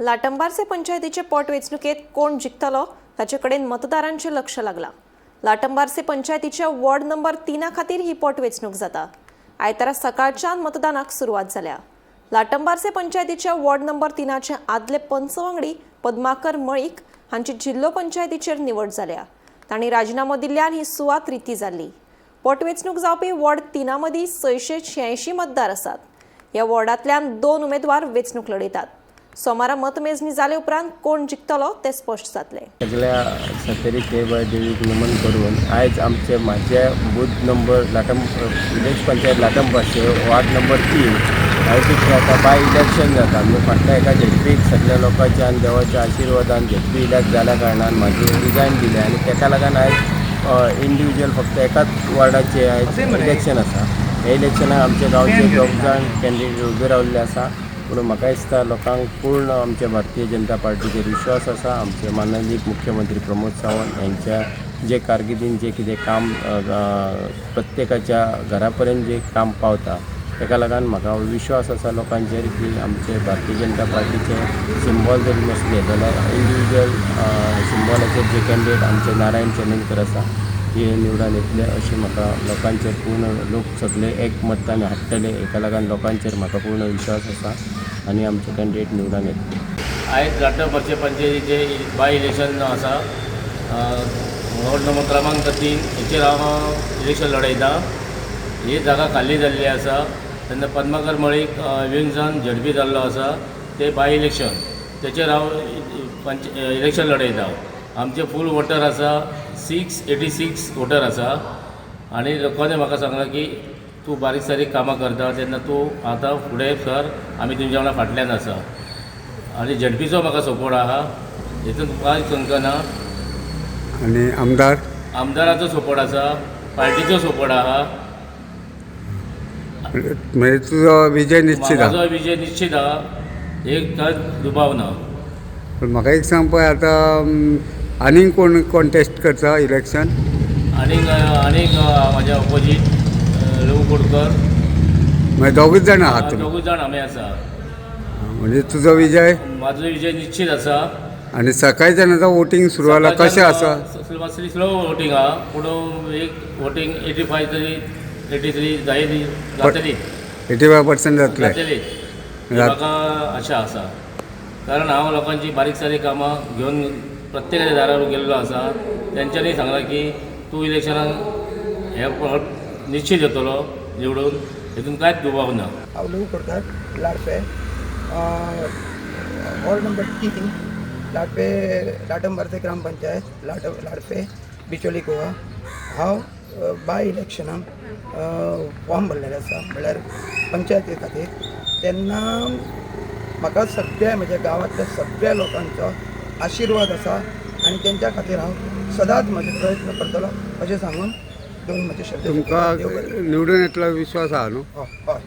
लाटंबार्से पंचायतीचे पोटवेंचणुकेत कोण जिखतलो ताचे कडेन मतदारांचें लक्ष लागलां. लाटंबार्से पंचायतीच्या वॉर्ड नंबर 3 खातीर ही पोटवेंचणूक जाता. आयतारा सकाळच्यान मतदानाक सुरवात जाल्या. लाटंबार्से पंचायतीच्या वॉर्ड नंबर 3चे आदले पंच वांगडी पद्माकर मळीक हांची जिल्लो पंचायतीचेर निवड जाल्या. तांणी राजिनामो दिल्ल्यान ही सुवात रिती जाल्ली. पोटवेंचणूक जावपी वॉर्ड 3 मदीं 686 मतदार आसात. ह्या वॉर्डांतल्यान 2 उमेदवार वेंचणूक लढयतात. सोमारा मतमेजणी जाले उपरांत कोण जिखतलो तें स्पश्ट जातलें. सगळ्या सतेरी केळबाय देवीक नमन करून आयज आमचे म्हाजे booth number Latam village panchayat Latambarse ward number 3 आयज कितें जाता, बाय इलेक्शन जाता. म्हणजे फाटल्या एका झेडपीक सगळ्या लोकांच्या आनी देवाच्या आशिर्वादान झेडपी इलेक्ट जाल्या कारणान म्हाजें रिजायन दिलें आनी तेका लागून आयज इंडिविज्युअल फक्त एकाच वॉर्डाचे आयज इलेक्शन आसा. हे इलेक्शनाक आमच्या गांवचे 2 जाण कॅन्डिडेट उबे रावल्ले आसा. पूण म्हाका दिसता लोकांक पूर्ण आमच्या भारतीय जनता पार्टीचेर विश्वास आसा. आमचे माननीय मुख्यमंत्री प्रमोद सावंत यांच्या जे कारकिर्दीन जे कितें काम प्रत्येकाच्या घरा पर्यंत जे काम पावता तेका लागून म्हाका विश्वास आसा लोकांचेर की आमचे भारतीय जनता पार्टीचे सिंबॉल जरी नासले जाल्यार इंडिविज्युअल सिंबॉलाचेर जे कॅन्डिडेट आमचे नारायण चेलनकर आसा हे निवडून येतले अशें म्हाका लोकांचेर पूर्ण लोक सगळे एक मतान हाडटले. हेका लागून लोकांचेर म्हाका पूर्ण विश्वास आसा आनी आमचे कॅन्डिडेट निवडून येतले. आयज लाटंबार्से पंचायतीचे बाय इलेक्शन आसा. वॉर्ड नंबर क्रमांक 3 हेचेर हांव इलेक्शन लढयता. ही जागा खाली जाल्ली आसा तेन्ना पद्माकर मळीक विंगसान झेडपी जाल्लो आसा, ते बाय इलेक्शन तेचेर हांव पंच इलेक्शन लढयता. आमचे फूल वोटर आसा, 686 वोटर आसा आनी लोकांनी म्हाका सांगलां की तूं बारीक सारीक कामां करता तेन्ना तूं आतां फुडें सर, आमी तुमच्या वांगडा फाटल्यान आसा आनी झेडपीचो म्हाका सपोर्ट आहा, हेतून कांय शंका ना. आनी आमदार? आमदाराचो सपोर्ट आसा, पार्टीचो सपोर्ट आहा. म्हणजे तुजो विजय निश्चित आहा? म्हाजो विजय निश्चित आहा, एक कांय दुबाव ना. पूण म्हाका एक सांग पळय, आतां आनीक कोण कॉन्टेस्ट करता इलेक्शन? आनीक आनीक म्हाज्या ऑपोजीट रघु कोडकर. म्हणजे दोगूच जाणां आहात तुमी? दोगूय जाण आमी आसा. म्हणजे तुजो विजय? म्हाजो विजय निश्चित आसा. आनी सकाळच्यान आतां वोटींग सुरू जाला, कशें आसा? मातशी स्लो वोटींग आहा, पूण एक वोटींग 85 तरी 83 जायत जातली. 85% जातलें? जातली ही म्हाका आशा आसा, कारण हांव लोकांची बारीक सारीक कामां घेवन प्रत्येकाच्या दारार गेल्लो आसा. तेंच्यांनी सांगलां की तूं इलेक्शनाक हे फावट निश्चित येतलो निवडून, हेतून कांयच दुबाव ना. हांव लघु कोडकर, लाडफे, वॉर्ड नंबर 3, लाडफे, लाटंबार्से ग्रामपंचायत, लाडफे, बिचोली, गोवा. हांव बाय इलेक्शनाक फॉर्म भरलेले आसा, म्हणल्यार पंचायती खातीर. तेन्ना म्हाका सगळ्या म्हज्या गांवांतल्या सगळ्या लोकांचो आशिर्वाद आसा आनी तेंच्या खातीर हांव सदांच म्हजे प्रयत्न करतलो अशें सांगून दोन म्हजे शब्द. तुमकां निवडून येतलो विश्वास आहा न्हू? हय हय.